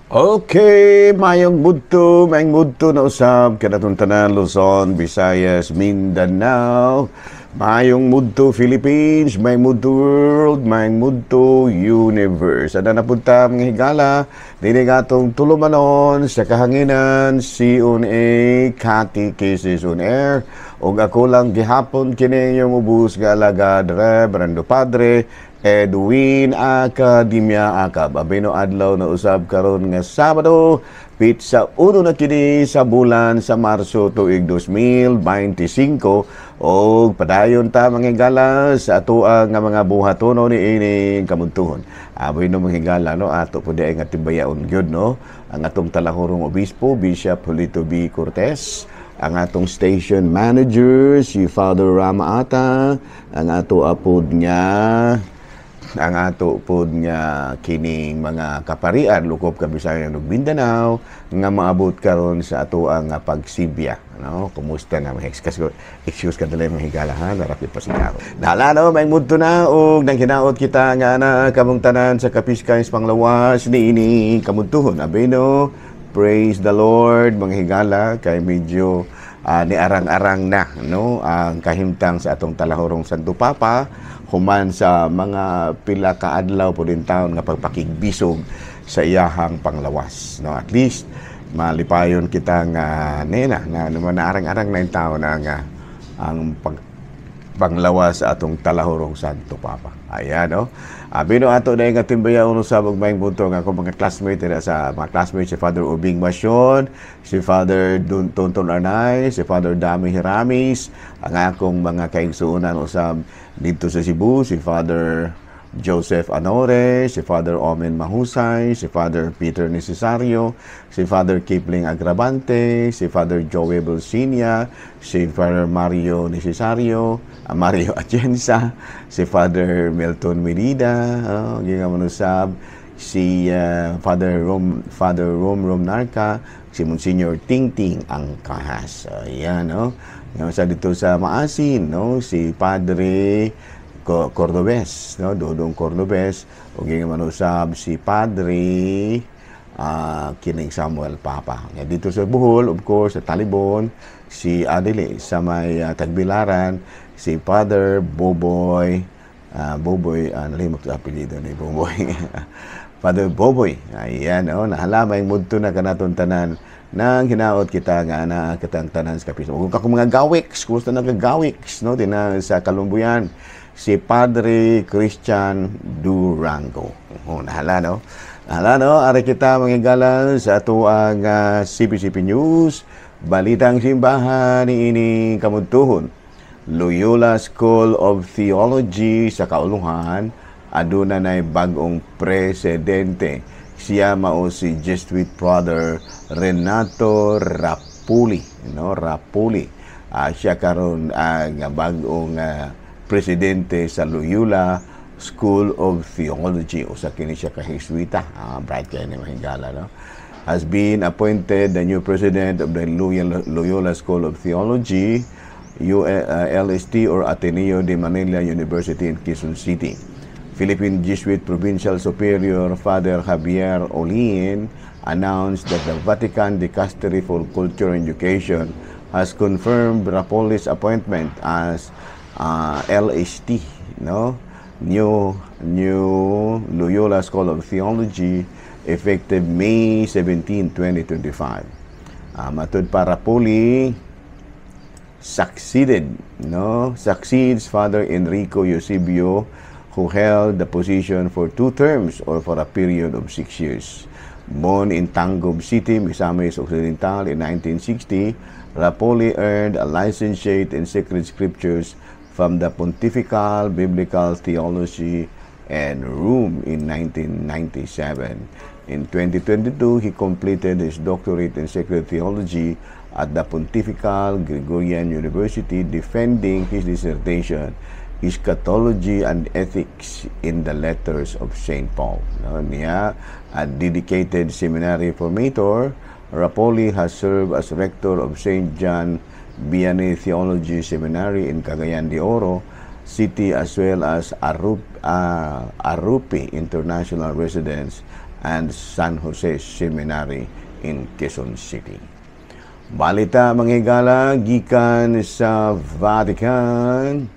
Okay, mayong mudto na usab kanatong tanan, Luzon, Visayas, Mindanao. Mayong mudto, Philippines, mayong mudto, world, mayong mudto, universe. Ana na punta, mga higala, dini atong tulumanon sa kahanginan, C1A Catechesis on Air. Ug ako lang gihapon kini inyong ubos nga alagad, Reverendo Padre Edwin Academia Acab. Abeno adlaw na usab karon nga Sabado, pitsa uno na kini sa bulan sa Marso tuig 2025 og padayon ta, mga higala, sa atoa nga mga buhatono ni ining kamuntuhon. Aboy no, mga higala, no, ato pud nga timbayaon gyud, no, ang atong talahurong obispo, Bishop Julito B. Cortez, ang atong station manager si Father Rama Ata, ang ato pod nga kining mga kaparian lukop Kabisayan ug Mindanao nga maabot karon sa ato ang pagsibya, no. Kumusta na mga excuse, excuse ka dali, mga higala, ha, narapit pa siya nahala, no. May mudto na og nang hinaot kita nga na kamong tanan sa Kapiskay panglawas niini kamuntuhon. Abeno, praise the Lord, mga higala, kay medyo niarang-arang na, no, ang kahimtang sa atong talahurong Santo Papa human sa mga pila ka adlaw po din taon nga pagpakigbisog sa iyahang panglawas, no. At least malipayon kita nga nena na naman naarang-arang na yung taon ang panglawas sa atong talahurong Santo Papa. Ayan, no? Abi no ato na nga timbaya uno sa mayong buntong ako mga classmate dira sa mga classmate, si Father Ubing Masyon, si Father Tonton Arnay, si Father Dami Hiramis, ang akong mga kaigsuonan usab dito sa Cebu, si Father Joseph Anore, si Father Omen Mahusay, si Father Peter Necesario, si Father Kipling Agrabante, si Father Joey Bolsinia, si Father Mario Necesario, Mario Atienza, si Father Milton Medida, oh, giga si Father Rom Rom Narca, si Monsignor Tingting Angkahas. Ayan, no? Yung sa dito sa Maasin, no? Si Padre Cordobes, no? Dodong Cordobes, ug man usab si Padre kining Samuel Papa. Nga dito sa Bohol, of course, sa Talibon, si Adili sa may Tagbilaran, si Father Boboy, Boboy, nalimot ko apelyido ni Boboy. Father Boboy. Ayan, oh, nahalamay mudto na kanaton tanan nang hinaot kita nga na kitang tanan sa kapiso. Kung ako mga gawiks, kumusta na gawiks, no, dinha sa Kalumbuyan, si Padre Christian Durango. Oh, nahala, no? Nahala, no? Ari kita, mga higala, sa atoang CPCP News, Balitang Simbahan ni ining kamuntuhon. Loyola School of Theology sa Kauluhan, aduna nay bag-ong presidente. Siya mao si Jesuit Brother Renato Rapuli, no? Rapuli. Siya karon ang bag-ong presidente sa Loyola School of Theology. Usa kini siya ka Jesuita. Bright kay ni, mahigala, no? Has been appointed the new president of the Loyola School of Theology, LST or Ateneo de Manila University in Quezon City. Philippine Jesuit Provincial Superior Father Javier Olin announced that the Vatican Dicastery for Culture and Education has confirmed Rapoli's appointment as LST, no? New Loyola School of Theology effective May 17, 2025. Matud pa, Rapuli succeeded, no? Succeeds Father Enrico Eusebio, who held the position for two terms or for a period of 6 years. Born in Tangub City, Misamis Occidental in 1960, Rapoli earned a licentiate in Sacred Scriptures from the Pontifical Biblical Theology and Rome in 1997. In 2022, he completed his doctorate in Sacred Theology at the Pontifical Gregorian University, defending his dissertation, Eschatology and Ethics in the Letters of St. Paul. No, niya, a dedicated seminary formator, Rapoli has served as rector of St. John Vianney Theology Seminary in Cagayan de Oro City as well as Arupi International Residence and San Jose Seminary in Quezon City. Balita, mga higala, gikan sa Vatican.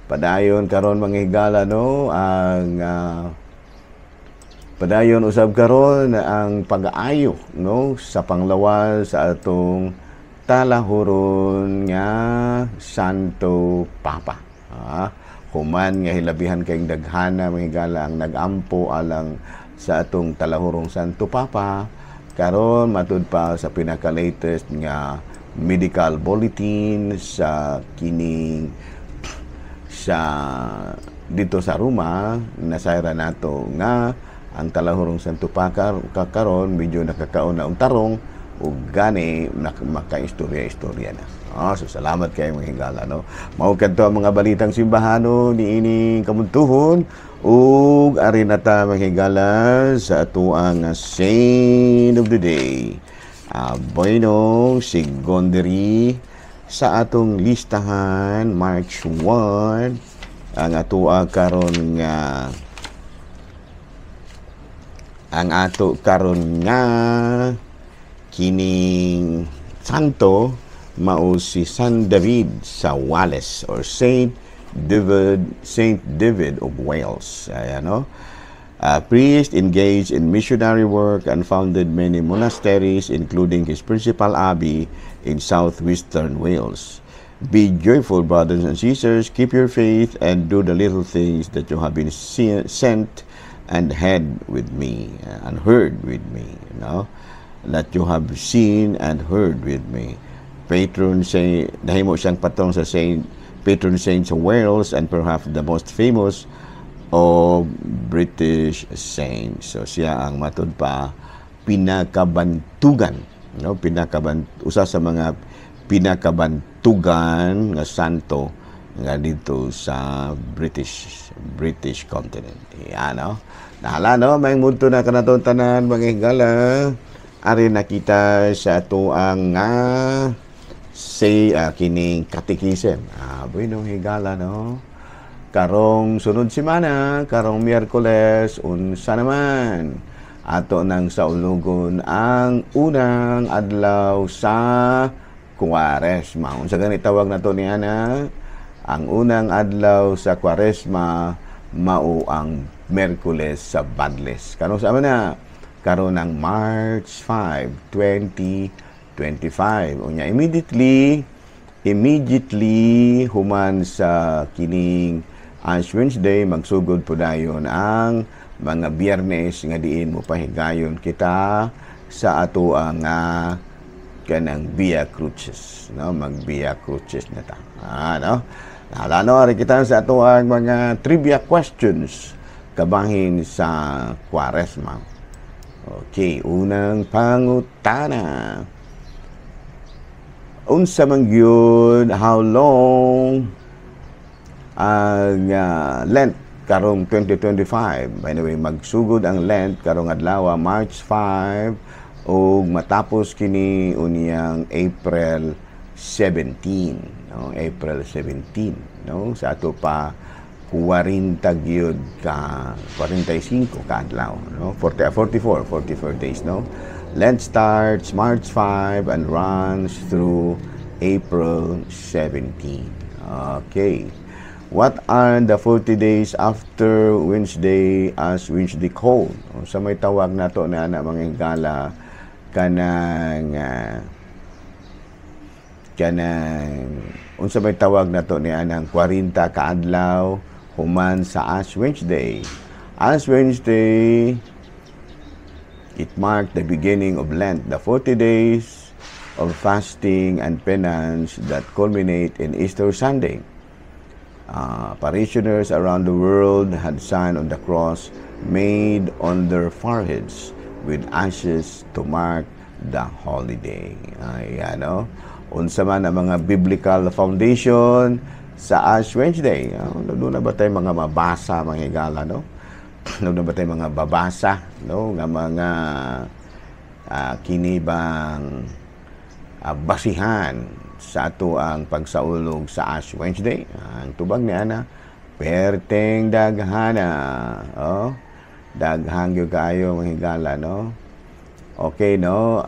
Padayon karon, mga higala, no, ang padayon usab karon ang pag-aayo, no, sa panglawas sa atong talahuron nga Santo Papa. Human nga hilabihan kayong daghana, mga higala, ang nagampo alang sa atong talahurong Santo Papa karon, matud pa sa pinaka-latest nga medical bulletin sa kining sa dito sa Roma, nasayra nato nga ang talahurong Santo Papa karon medyo nakakaon na og tarong ug gani makaistorya-istorya na. Oh, so salamat kay, mga higala, no. Mao kadto ang mga balitang simbahano niining kamuntuhon ug ari na ta, mga higala, sa atuang saint of the day. Bueno, si Gonderi sa atong listahan, March 1, ang atoa karon nga ang ato karon nga kining santo mao si San David sa Wales or Saint David, Saint David of Wales. Ayan, no? A priest engaged in missionary work and founded many monasteries, including his principal abbey in southwestern Wales. Be joyful, brothers and sisters. Keep your faith and do the little things that you have been sent and had with me and heard with me. That you have seen and heard with me. Patron Saint, nahimo siyang patron sa Saint patron saint sa Wales and perhaps the most famous of British saints. So siya ang matud pa pinakabantugan, no? Usa sa mga pinakabantugan nga santo nga dito sa British British continent. Yan, no? Nahala, no? May mundo na kanaton tanan, mga higala. Ari na kita sa atuang nga say kining catechism. Bueno, higala, no? Karong sunod semana, karong Miyerkules, unsa naman? Ato nang saulugon ang unang adlaw sa Kuwaresma. Unsa gani tawag nato ni ana? Ang unang adlaw sa Kuwaresma mao ang Miyerkules sa Badles. Karon sa na? Karon ang March 5, 2025. Unya immediately immediately human sa kining Ash Wednesday, magsugod po dayon ang mga Biyernes nga diin mo pahigayon kita sa ato ang kanang Via Crucis, no? Mag Via Crucis na ta, no? Hala, no, ari kita sa ato ang mga trivia questions kabahin sa Kwaresma. Okay, unang pangutana. Unsa man gyud, how long ang Lent karong 2025? By the way, magsugod ang Lent karong adlaw, March 5, ug matapos kini unyang April 17, no? April 17, no? Sa ato pa 40 gyud ka 45 ka adlaw, no? 40, 44 44 days, no? Lent starts March 5 and runs through April 17. Okay. What are the 40 days after Wednesday, Ash Wednesday, called? Sa may tawag nato na ana, mga higala, kanang unsa may tawag nato ni anang 40 kaadlaw human sa Ash Wednesday? Ash Wednesday, it marked the beginning of Lent, the 40 days of fasting and penance that culminate in Easter Sunday. Parishioners around the world had sign on the cross made on their foreheads with ashes to mark the holiday. Ayan, no? Unsa man ang mga biblical foundation sa Ash Wednesday? Doon na ba tayo mga mabasa, mga higala, no? Doon na ba tayo mga babasa, no? Nga mga kini bang basihan sa ato ang pagsaulog sa Ash Wednesday? Ang tubag ni ana, perteng daghana. Oh. Daghan gyud kaayo, mga higala, no? Okay, no?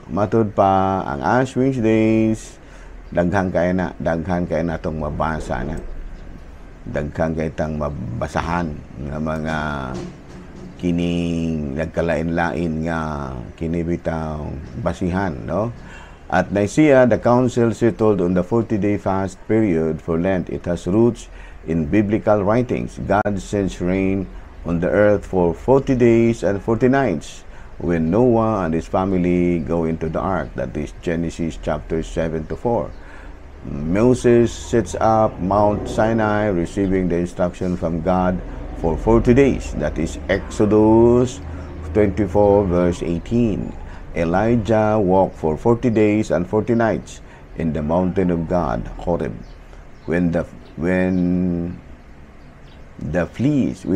Matud pa ang Ash Wednesdays, daghan kaayo na, daghan kaayo na itong mabasa na. Daghan kaayo tang mabasahan nga mga kining nagkalain-lain nga kini bitaw basihan, no? At Nicaea, the council settled on the 40-day fast period for Lent. It has roots in biblical writings. God sends rain on the earth for 40 days and 40 nights when Noah and his family go into the ark. That is Genesis chapter 7 to 4. Moses sets up Mount Sinai, receiving the instruction from God for 40 days. That is Exodus 24 verse 18. Elijah walked for 40 days and 40 nights in the mountain of God, Horeb. When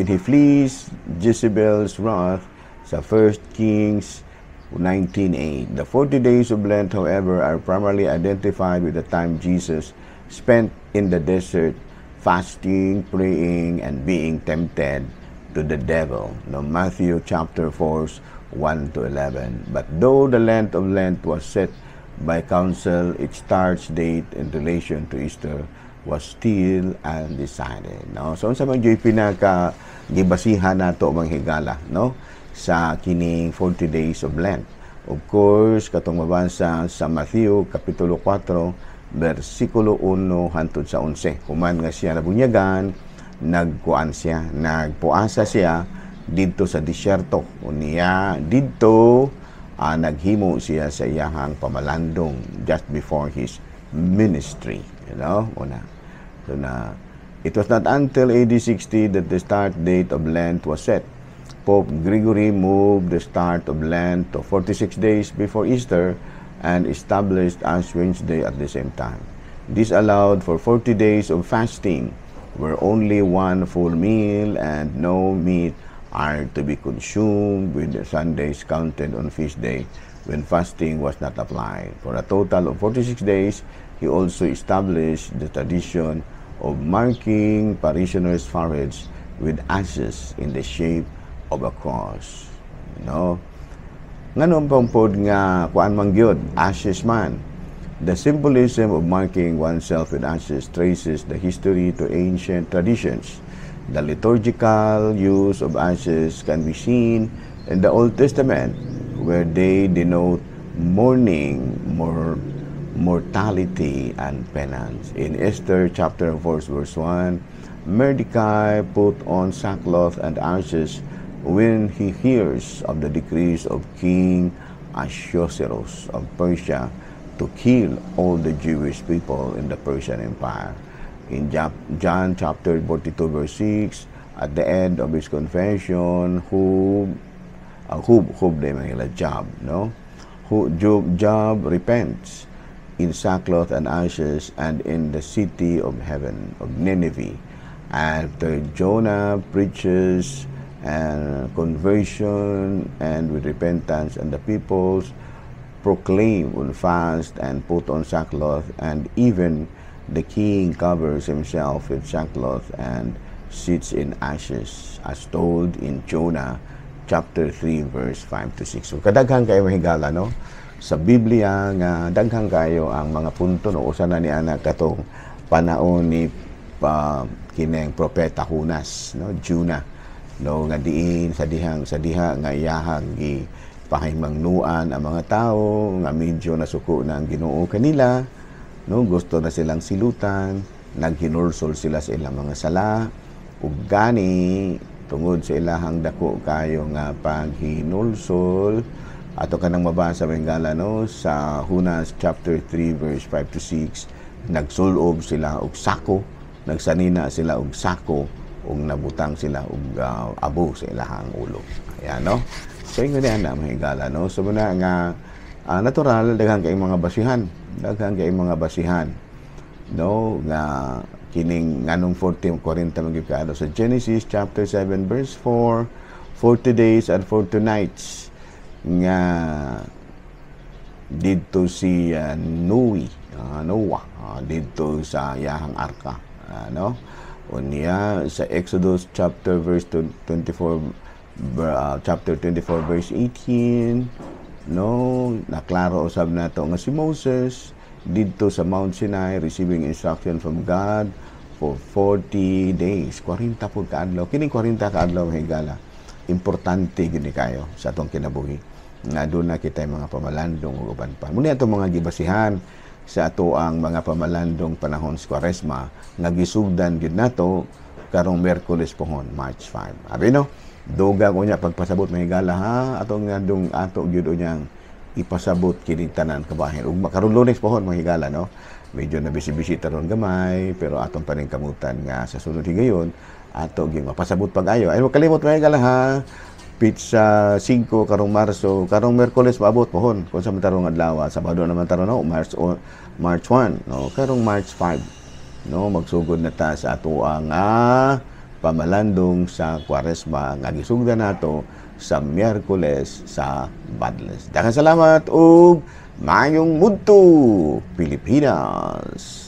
he flees Jezebel's wrath sa 1 Kings 19:8. The 40 days of Lent, however, are primarily identified with the time Jesus spent in the desert fasting, praying, and being tempted to the devil. No, Matthew chapter 4, 1 to 11. But though the length of Lent was set by council, its start date in relation to Easter was still undecided. No? So, unsa man gyud pinaka gibasihan nato, mga higala, no? Sa kining 40 days of Lent. Of course, katong mabasa sa Matthew kapitulo 4 bersikulo 1 hantod sa 11. Human nga siya nabunyagan, nagkuan siya, nagpuasa siya didto sa disyerto. Unya didto naghimo siya sa iyahang pamalandong just before his ministry. Una. So na, it was not until AD 60 that the start date of Lent was set. Pope Gregory moved the start of Lent to 46 days before Easter and established Ash Wednesday at the same time. This allowed for 40 days of fasting, where only one full meal and no meat are to be consumed, with the Sundays counted on feast day when fasting was not applied. For a total of 46 days, he also established the tradition of marking parishioners' foreheads with ashes in the shape of a cross. No? Nganong pud nga kuan man gyud, ashes man? The symbolism of marking oneself with ashes traces the history to ancient traditions. The liturgical use of ashes can be seen in the Old Testament, where they denote mourning, mortality, and penance. In Esther chapter 4, verse 1, Mordecai put on sackcloth and ashes when he hears of the decrees of King Ahasuerus of Persia to kill all the Jewish people in the Persian Empire. In John chapter 42 verse 6, at the end of his confession, Hub, Hub de Job, no? Who, Job repents in sackcloth and ashes and in the city of heaven, of Nineveh. After Jonah preaches and conversion and with repentance, and the peoples proclaim on fast and put on sackcloth, and even the king covers himself with sackcloth and sits in ashes, as told in Jonah chapter 3 verse 5 to 6. So kadaghan kaayo, mga higala, no? Sa Biblia nga daghan kayo ang mga punto, no? Usa na ni ana katong panahon ni pa kining propeta Junas, no, Jonah, no, nga diin sa dihang sa diha nga iyahang gi pahimangnuan ang mga tao nga medyo nasuko na ang Ginoo kanila, no, gusto na silang silutan, naghinulsol sila sa ilang mga sala. Ug gani tungod sa ilahang dako kayo nga paghinulsol, ato kanang mabasa, mga higala, no, sa Junas chapter 3 verse 5 to 6, nagsulob sila og sako, nagsanina sila og sako ug nabutang sila og abo sa ilahang ulo. Ayan, no? So ingon ni ana, mga higala, no? So muna nga natural, daghan kay mga basihan, daghan kay mga basihan, no, nga kining nganong 40 40 man gyud kaadlaw. Sa Genesis chapter 7 verse 4, 40 days and 40 nights nga didto si Noe, Noah, didto sa iyahang arka, no? Unya sa Exodus chapter verse 24, chapter 24 verse 18, no, naklaro usab nato nga si Moses didto sa Mount Sinai receiving instruction from God for 40 days, 40 pud kaadlaw. Kining 40 kaadlaw, higala, importante gid kayo sa atong kinabuhi nga doon na kita mga pamalandong ug uban pa. Muna atong mga gibasihan sa ato ang mga pamalandong panahon sa Kwaresma nga gisugdan gid nato karong Miyerkules pohon, March 5. Abi no, dugang unya pagpasabot, mga higala, ha, atong ngadong ato gyud unyang ipasabot kini tanan kabahin ug karon Lunes pohon, mga higala, no. Medyo na busy-busy taron gamay, pero atong paningkamutan nga sa sunod higayon ato gyud mapasabot pag-ayo. Ay kalimot, mga higala, ha, petsa 5 karong Marso, karong Miyerkules maabot pohon kung sa man tarong adlaw, Sabado naman taron, no, March 1, no, karong March 5, no, magsugod na ta sa ato ang pamalandong sa Kwaresma nga gisugdan nato sa Miyerkules sa Badles. Daghang salamat ug maayong mudto, Pilipinas.